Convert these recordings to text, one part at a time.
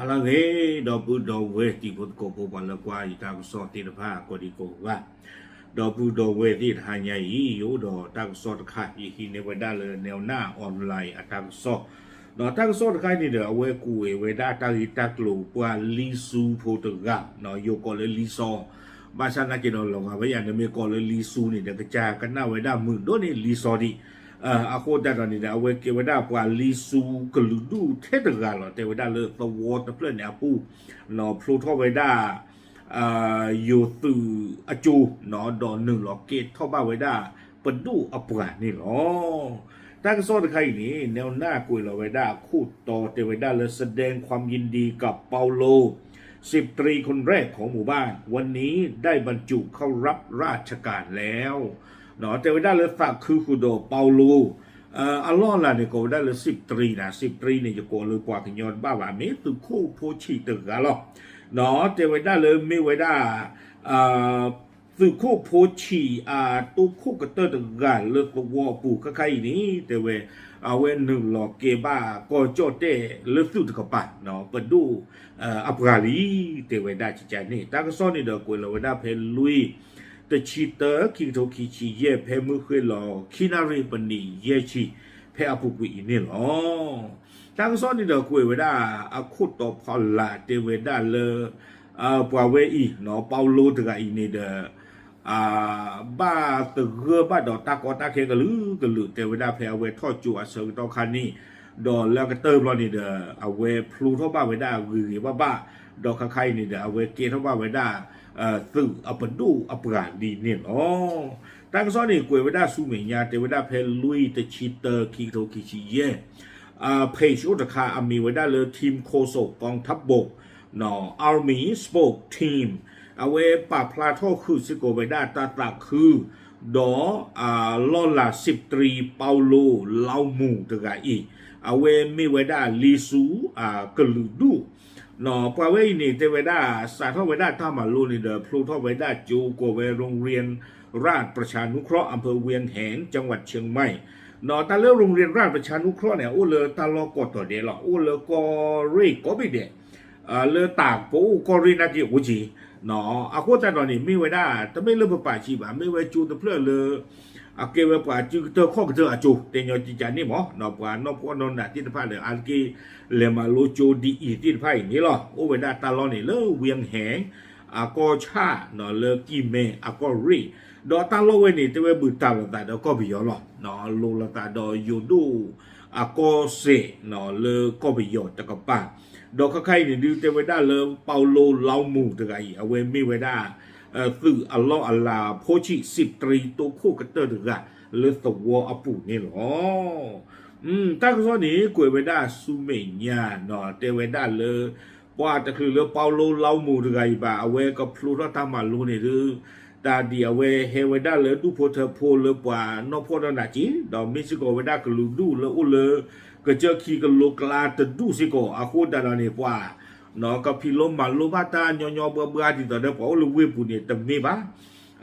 ဟါလၢအဂ့ၤ ဒီပုၢ်ဒီဝဲၢ်တံၤဖိသကိးဖိ ပှၤလၢကွၢ်ယတၢ်ကစီၣ်သ့ၣ်တဖၣ် ကိးဒံကိးဂၤ, ဒီပုၢ်ဒီဝဲၢ်သ့ၣ်တဟါညါအံၤ ယအိၣ်ဒီးတၢ်ကစီၣ်တခါ ယဟံးန့ၢ်ဝဲဒၣ်လၢ Newna Online အတၢ်ကစီၣ်, ဒီးတၢ်ကစီၣ်တခါအံၤန့ၣ်ဒီး အဝဲကွဲးဝဲဒၣ်တၢ်ဂ့ၢ်တၢ်ကျိၤ ပှၤလံၤစူဖိတဂၤ, ယိၤကိးလၢလံၤစီၤ, ဘၣ်ဆၣ်သနာ်က့ဒီး လီၤဂာ်ဝဲယၤ နမ့ၢ်ကိးလၢလံၤစူန့ၣ်ဒီး ကစၢ်ကနၣ်ဝဲဒၣ်မုာ်ဒိၣ်န့ၢ်လံၤစီၤဒံး အဃိသတးဒီးန့ၣ်ဒီး အဝဲကဲဝဲဒၣ်ပှၤလံၤစူကလုာ်ဒူၣ်ထဲတဂၤလီၤ. တဲဝဲဒၣ်လၢသဝီတဖျၢၣ်န့ၣ်အပူၤ ဖျိထီၣ်ဝဲဒၣ် ယိၤသုးအကၠိ ဒီးနုာ်လီၤကဲထီၣ်ဘၣ်ဝဲဒၣ်ပဒိၣ်အပှၤန့ၣ်လီၤ. တၢ်ကစီၣ်တခါအံၤန့ၣ် Newna ကွဲးလီၤဝဲဒၣ်အခိၣ်တီတဲဝဲဒၣ်လၢ แสดงความยินดีกับเปาโล สิบตรีคนแรกของหมู่บ้าน วันนี้ได้บรรจุเข้ารับราชการแล้ว တဲဝဲဒၣ်လၢသးခုဃုာ်ဒီး ပီလိ အလီၢ်အလၤန့ၣ် ကိးဝဲဒၣ်လၢ สิบตรี နၤ, สิบตรี န့ၣ် ယကိးလၢပှၤကညီတဘၣ်ဘၣ်, မ့ၢ်သုးခိၣ်ဖိဆံးတဂၤလီၤ. တဲဝဲဒၣ်လၢမ့ၢ်ဝဲဒၣ် သုးခိၣ်ဖိဆံးအတိခိၣ်ကတၢၢ်တဂၤလၢသဝီအပူၤ ခဲခါအံၤန့ၣ် တဲဝဲ အဝဲနုာ်လီၤကဲဘၣ်ကီၢ်ကၠီၣ်တဲၣ်လၢသုးတကပၤ ပဒိၣ်အပှၤလံ တဲဝဲဒၣ်ကကန့ၣ် တၢ်ကစီၣ်န့ၣ်ဒီး ကွဲးလီၤဝဲဒၣ်ဖဲလွံၢ် တဆံတၢ ခံကထိခံဆံယဲၢ် ဖဲမုၢ်ဃ့ၢ်လီၤ ခံနၣ်ရံၣ်ပနံးယဲၢ်ဆံ ဖဲအပူၤကွံာ်အံၤန့ၣ်လီၤ. တၢ်ကစီၣ်န့ၣ်ဒီးကွဲးဝဲဒၣ် အခိၣ်တီဖီလာ်တဲဝဲဒၣ်လၢ ပှၤဝဲအံၤ ပီလိတဂၤအံၤန့ၣ်ဒီး ဘၣ်သဂၢၢ်ဘၣ်ဒီးတၢ်ကီတၢ်ခဲကလုာ်ကလုာ် တဲဝဲဒၣ်ဖဲအဝဲထီၣ်ကၠိအဆၢကတီၢ်ခါန့ၣ် ဒီးလၢအကတၢၢ်ဘျီန့ၣ်ဒီး အဝဲဖျိထီၣ်ဘၣ်ဝဲဒၣ်ဂ့ၤဂ့ၤဘၣ်ဘၣ် ဒီးခါခါအံၤန့ၣ်ဒီး အဝဲကဲထီၣ်ဘၣ်ဝဲဒၣ် သုးအပဒိၣ်အပှၤလံန့ၣ်လီၤ. တၢ်ကစီၣ်န့ၣ်ကွဲးဝဲဒၣ်ဆူမဲာ်ညါ တဲဝဲဒၣ်ဖဲလွံၢ် တဆံတၢ ခံကထိခံဆံယဲၢ် page အိၣ်တခါ အမ့ၢ်ဝဲဒၣ်လၢ ทีมโฆษกกองทัพบก Army Spokes Team အဝဲပာ်ဖျါထီၣ်ဃုာ်စ့ၢ်ကီးဝဲဒၣ်တၢ်သးခု ဒီး လီၢ်လၤ สิบตรี ပီလိ လီမူၤ တဂၤအံၤ အဝဲမ့ၢ်ဝဲဒၣ်လံၤစူ ကလုာ်ဒူၣ် ပှၤဝဲအံၤန့ၣ် တဲဝဲဒၣ် စးထီၣ်ဝဲဒၣ်တၢ်မၤလိန့ၣ်ဒီး ဖျိထီၣ်ဝဲဒၣ်ကၠိကိးဝဲ โรงเรียนราชประชานุเคราะห์ อำเภอเวียงแหง จังหวัดเชียงใหม่ ဒီးတၢ်လၢ โรงเรียนราชประชานุเคราะห์ န့ၣ် အိၣ်လၢတၢ်လီၢ်ကိးတီၤဒဲးလီၤ. အိၣ်လၢကီၢ်ရ့ၣ်ကိးဘ့ၣ်ဒဲး လၢတၢ်ပအိၣ်ကီၢ်ရ့ၣ်နာ်က့အိၣ်က့ၤ အဃိသတးဒီးန့ၣ် မ့ၢ်ဝဲဒၣ် တမ့ၢ်လၢပပာ်ဆံးဘၣ် မ့ၢ်ဝဲကၠိတဖျၢၣ်လၢ အကဲဝဲပှၤစုကတၢၢ်ခီၣ်ကတၢၢ်အကၠိ တဲညီကကန့ၣ်မး ပှၤနီၢ်ဖှီၣ်နီၢ်နးသ့ၣ်တဖၣ်ဒီး အါတက့ၢ်လဲၤမၤလိကၠိဒ်အံၤသ့ၣ်တဖၣ်အံၤန့ၣ်လီၤ. အိၣ်ဝဲဒၣ်တၢ်လီၢ်န့ၣ်လၢ เวียงแหง အကီၢ်ဆၣ် လၢကံၢ်မဲအကီၢ်ရ့ၣ် ဒီးတၢ်လီၢ်ဝဲန့ၣ် တဲဝဲဘုၣ်တၢ်လိာ်သးဒီးကီၢ်ပယီၤလီၤ. လိာ်လိာ်သးဒီးယိၤဒိၣ်အကီၢ်စဲၣ် လၢကီၢ်ပယီၤတကပၤ ဒီးခါခါအံၤန့ၣ်ဒုးတဲဝဲဒၣ်လၢ ပီလိ လီမူၤ တဂၤအံၤ အဝဲမ့ၢ်ဝဲဒၣ် သုးအလီၢ်အလၤဖိဆံး สิบตรี တိခိၣ်ကတၢၢ်တဂၤ လၢသဝီအပူၤန့ၣ်လီၤ. တၢ်ကစီၣ်န့ၣ် ကွဲးဝဲဒၣ်ဆူမဲာ်ညါ တဲဝဲဒၣ်လၢ ပှၤတချုးလၢ ပီလိ လီမူၤ တဂၤအံၤဘၣ် အဝဲကဖျိထီၣ်တၢ်မၤလိန့ၣ်ဒုး တၢ်ဒ်အဝဲဟဲဝဲဒၣ်လၢဒူၣ်ဖိထၢဖိလၢပှၤနီၢ်ဖှီၣ်နီၢ်နးက့ ဒီးမ့ၢ်စ့ၢ်ကီးဝဲဒၣ်ကလုာ်ဒူၣ်လၢအိၣ်လၢ ကစၢၢ်ခံကလိကျါတဒူၣ်စ့ၢ်ကီး အဃိသတးဒီးန့ၣ် ပှၤ ကဖံးလိမၤလိဘၣ်တၢ်ညီညီဘှါဘှါဒ်သိးဒီးပှၤအိၣ်လၢဝ့ၢ်ပူၤန့ၣ် တမ့ၢ်ဘၣ်.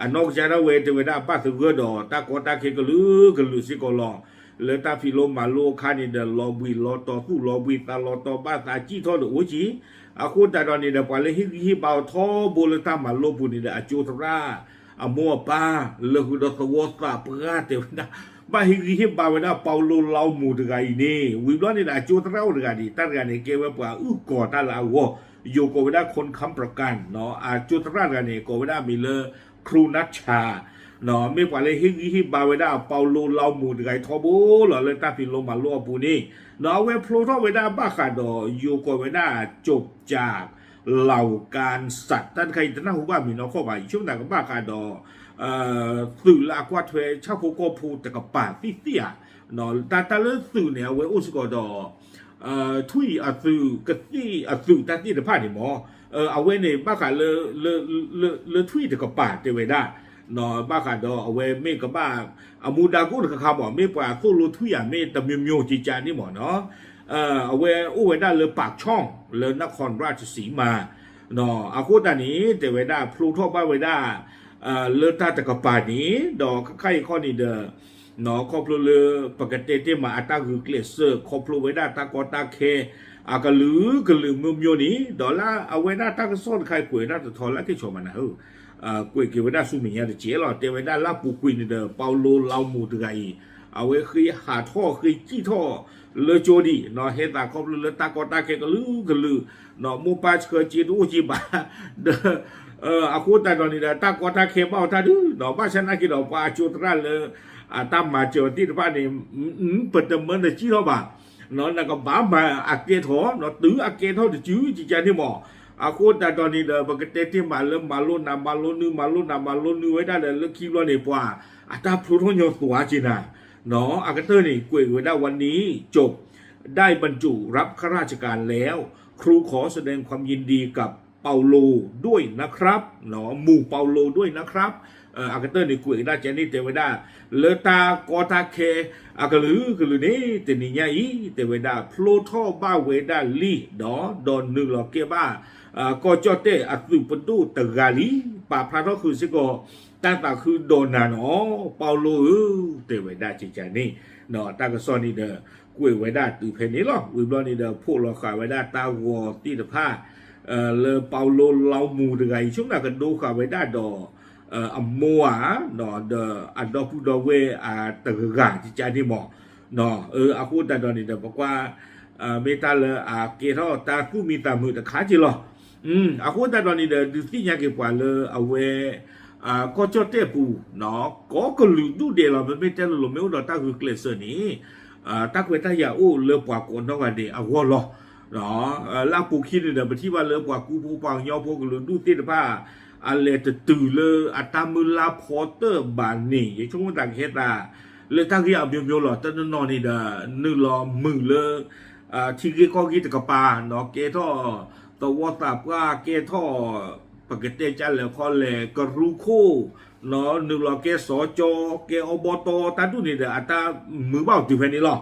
အနီၢ်ကစၢ်ဒၣ်ဝဲတဲဝဲဒၣ်ဘၣ်သဂၢၢ်ဒီးတၢ်ကီတၢ်ခဲကလုာ်ကလုာ်စ့ၢ်ကီးလီၤ. လၢတၢ်ဖံးလိမၤလိအခါန့ၣ်ဒီး လီၤဘှံးလီၤတီၤသူၣ်လီၤဘှံးသးလီၤတီၤဘၣ်သးစံၣ်ထီၣ်ဒီးအိၣ်က့ၤ အဃိသတးဒီးန့ၣ်ဒီး ပှၤလၢဟ့ၣ်ဂံၢ်ဟ့ၣ်ဘါအီၤထီဘိလၢတၢ်မၤလိပူၤန့ၣ်ဒီး အကၠိသရၣ် အမိၢ်အပၢ် လၢဃုာ်ဒီးသဝီသးပှၢ်တဲဝဲဒၣ် ဘၣ်ဟ့ၣ်ဂံၢ်ဟ့ၣ်ဘါဝဲဒၣ် ပီလိ လီမူၤ တဂၤအံၤန့ၣ် ဝံၤဘျီန့ၣ်ဒီး အကၠိသရၣ်အိၣ်တဂၤန့ၣ် တၢ်တဂၤန့ၣ် ကဲဝဲပှၤအုၣ်ကီၤတၢ်လၢအဂီၢ် ယိၤကိးဝဲဒၣ် คนค้ำประกัน အကၠိသရၣ်တဂၤန့ၣ် ကိးဝဲဒၣ်အမံၤလၢ ครูนัชชา မ့ၢ်ပှၤလၢဟ့ၣ်ဂံၢ်ဟ့ၣ်ဘါဝဲဒၣ် ပီလိ လီမူၤတဂၤအံၤထီဘိလီၤ လၢတၢ်ဖံးလိမၤလိအပူၤန့ၣ် အဝဲဖျိထီၣ်ဝဲဒၣ်ဘၣ်ဃးဒီး ယိၤကိးဝဲဒၣ် จบจากเหล่าการสัตว์ တၢ်တခါအံၤတနၢ်ဟူဘၣ်မံၤနီၢ်ခီၣ်ဘၣ် ယဆိကမိၣ်သးကဘၣ်ဃးဒီး သုးလၢအကွၢ်ထွဲဆၣ်ဖိကီၢ်ဖိတကပၤသ့ၣ်သ့ၣ်ဧါ. တၢ်လၢသုးန့ၣ် အဝဲအိၣ်စ့ၢ်ကီးဒီး ထွံၣ်အသုး ကသံၣ်အသုးတၢ်သ့ၣ်တဖၣ်န့ၣ်မ့ၢ် အဝဲန့ၣ် ဘၣ်ဃးလၢ လၢထွံၣ်တကပၤတဲဝဲဒၣ် ဘၣ်ဃးဒီးအဝဲမ့ၢ်ကဘၣ် အမူဒါကိၣ်တခါခါမ့ၢ် မ့ၢ်ပှၤသိၣ်လိထွံၣ်ဧါ မ့ၢ်တမျိုးမျိုးကကန့ၣ်မ့ၢ်နီၤ အဝဲအိၣ်ဝဲဒၣ်လၢ ปากช่อง လၢ นครราชสีมา အဃိသတးန့ၣ် တဲဝဲဒၣ်ဖျိထီၣ်ဘၣ်ဝဲဒၣ် လၢတၢ်တကပၤန့ၣ် ဒီးခဲခါအံၤခီန့ၣ်ဒီး ခီဖျိလၢ ပကတဲတ့ၢ်မးအတၢ်ဂုာ်ကျဲးစၢး ခီဖျိဝဲဒၣ်တၢ်ကီတၢ်ခဲ အကလုာ်ကလုာ်မိမိန့ၣ် ဒီးလၢအဝဲဒၣ်တၢ်ကစီၣ်တခါအံၤ ကွဲးဝဲဒၣ်တထီလၢအကဲဆီၣ်မးနၤဧၢ, ကွဲးက့ၤဝဲဒၣ်ဆူမဲာ်ညါတစဲးလီၤ. တဲဝဲဒၣ်လၢအပူၤကွံာ်န့ၣ်ဒီး ပီၤလိလီမူၤတဂၤအံၤ အဝဲဃ့ဟးထီၣ်ဃ့စံၣ်ထီၣ်လၢကၠိဒံး ဟဲသးခီဖျိလၢတၢ်ကီတၢ်ခဲကလုာ်ကလုာ် မိၢ်ပၢ်ဆှၢစ့တအိၣ်က့ဘၣ် ဒီး အဃိသတးဒီးန့ၣ်ဒီး တၢ်ကီတၢ်ခဲဘၣ်အီၤတၢ်ဒုး ဘၣ်ဆၣ်နာ်က့ဒီး ပှၤအကၠိသရၣ်လၢ အတၢ်မၤစၢၤအီၤသ့ၣ်တဖၣ်န့ၣ် ပတမၢနစံၣ်ထီၣ်ဘၣ်, နကဘၣ်မၤအကဲထီၣ် တုၤအကဲထီၣ်တစုကကန့ၣ်မး. အဃိသတးဒီးန့ၣ်ဒီး ပကတဲတ့ၢ်မးလၢမၤလိနးမၤလိနု မၤလိနးမၤလိနုဝဲဒၣ်ဒီး လၢခံဘျီန့ၣ် ပှၤအတၢ်ဖျိထီၣ်ညီသွါက့နၤ အကတၢၢ်န့ၣ် ကွဲးဝဲဒၣ် วันนี้จบ ได้บรรจุรับข้าราชการแล้ว ครูขอแสดงความยินดีกับเปาโลด้วยนะครับ หมู่เปาโลด้วยนะครับ အကတၢၢ်န့ၣ် ကွဲးကဒါကဲန့ၣ် တဲဝဲဒၣ် လၢတၢ်ကီတၢ်ခဲ အကလုာ်ကလုာ်န့ၣ် တနံၤညါအံၤ တဲဝဲဒၣ် ဖျိထီၣ်ဘၣ်ဝဲဒၣ်လံ ဒီး ဒီးနုာ်လီၤကဲဘၣ် ကီၢ်ကၠီၣ်တဲၣ်အသုးပဒိၣ်တဂၤလံ ပာ်ဖျါထီၣ်ဃုာ်စ့ၢ်ကီး တၢ်သးခုဒီးနၤနီၤ ပီၤလိဧၢ တဲဝဲဒၣ်ကကန့ၣ် တၢ်ကစီၣ်န့ၣ်ဒီး ကွဲးဝဲဒၣ်တုၤဖဲန့ၣ်လီၤ. ဝံၤဘျီန့ၣ်ဒီး ဖိးလီၤဃာ်ဝဲဒၣ်တၢ်ဂီၤသ့ၣ်တဖၣ် လၢပီၤလိလီမူၤတဂၤအံၤ ဆိကမိၣ်ကဒိဃာ်ဝဲဒၣ်ဒီး အမိၢ်ဧါ ဒီးအဒီပုၢ်ဒီဝဲၢ်အတဂၤကကန့ၣ်မး အဃိသတးဒီးန့ၣ်ဒီး ပကွၢ် မ့ၢ်တၢ်လၢအကဲထီၣ်တၢ်သူၣ်မံသးမုာ်တခါက့လီၤ. အဃိသတးဒီးန့ၣ်ဒီး ဒုးသ့ၣ်ညါက့ၤပှၤလၢအဝဲ ကီၢ်ကၠီၣ်တဲၣ်ပူၤ ကိးကလုာ်ဒူၣ်ဒဲးလီၤ ပမ့ၢ်တဲလိၤလိၤ မ့ၢ်အိၣ်ဒီးတၢ်ဂုာ်ကျဲးစၢးန့ၣ် တၢ်ခွဲးတၢ်ယာ်အိၣ်လၢပှၤကိးနီၢ်ဂၤဒဲးအဂီၢ်လီၤ. လၢအပူၤခံန့ၣ်ဒီး ပထံၣ်ဘၣ်လၢပှၤကူဖိပှၤကညီဖိကလုာ်ဒူၣ်သ့ၣ်တဖၣ် အလဲၤတတုၤလၢအတၢ်မုၢ်လၢ်ဖီတၢၣ်ဘၣ်န့ၣ် ယဆိကမိၣ်သးကဟဲသး လၢတၢ်ဂ့ၢ်အမျိုးမျိုးလီၤ. တနီၤနီၤန့ၣ်ဒီး နုာ်လီၤမုာ်လၢ ထံဂ့ၢ်ကီၢ်ဂ့ၢ်တကပၤ ကဲထီၣ်သဝီသးပှၢ် ကဲထီၣ် ပကတဲကလဲၣ်ခီလဲၣ် ကရူၢ်ခိၣ် နုာ်လီၤကဲစီၤကၠီ ကဲအီဘီတီ တၢ်ဒူၣ်န့ၣ်ဒီး အတၢ်မုာ်ဘၣ်အီၤတုၤဖဲန့ၣ်လီၤ.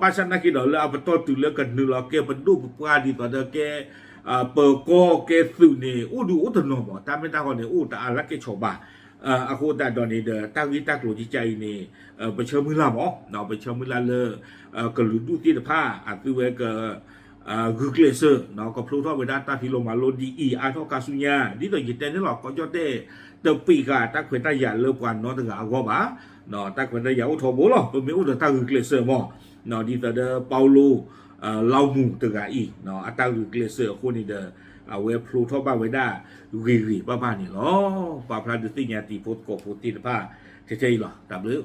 ဘၣ်ဆၣ်နာ်က့ဒီး လၢအပတီၢ်တုၤလၢကနုာ်လီၤကဲပဒိၣ်ပပှၢ်ဒ်သိးဒီးကဲ ပၢၤကီၢ်ကဲသုးန့ၣ် အိၣ်ဒုးအိၣ်တနီၤမး တၢ်မ့ၢ်တၢ်ဂီၤန့ၣ် အိၣ်တအါလၢကဲဆီၣ်ဘၣ်. အဃိသတးဒီးန့ၣ်ဒီး တၢ်ဂ့ၢ်တၢ်ကျိၤကကအံၤန့ၣ် ပဆၢမုၢ်လၢ်မး ပဆၢမုၢ်လၢ်လၢ ကလုာ်ဒူၣ်သ့ၣ်တဖၣ် အသုဝဲက ဂုာ်ကျဲးစၢး ကဖျိထီၣ်ဝဲဒၣ်တၢ်ဖံးလိမၤလိဒ်အံၤ အါထီၣ်ခါဆူညါ ဒ်သိးယတဲန့ၣ်လီၤ ကီၢ်ကၠီၣ်တဲၣ် တပံးဃာ်တၢ်ခွဲးတၢ်ယာ်လၢပှၤနီတဂၤအဂီၢ်ဘၣ်. တၢ်ခွဲးတၢ်ယာ်အိၣ်ထီဘိလီၤ ပမ့ၢ်အိၣ်ဒီးတၢ်ဂုာ်ကျဲးစၢးမး ဒ်သိးဒီးပီၤလိ လီမူၤတဂၤအံၤ အတၢ်ဂုာ်ကျဲးစၢးအဃိန့ၣ်ဒီး အဝဲဖျိထီၣ်ဘၣ်ဝဲဒၣ်ဂ့ၤဂ့ၤဘၣ်ဘၣ်န့ၣ်လီၤ. ပာ်ဖျါဒုးသ့ၣ်ညါတံၤဖိသကိးဖိသ့ၣ်တဖၣ် ထဲထဲအံၤလီၤ. တၢ်ဘျုး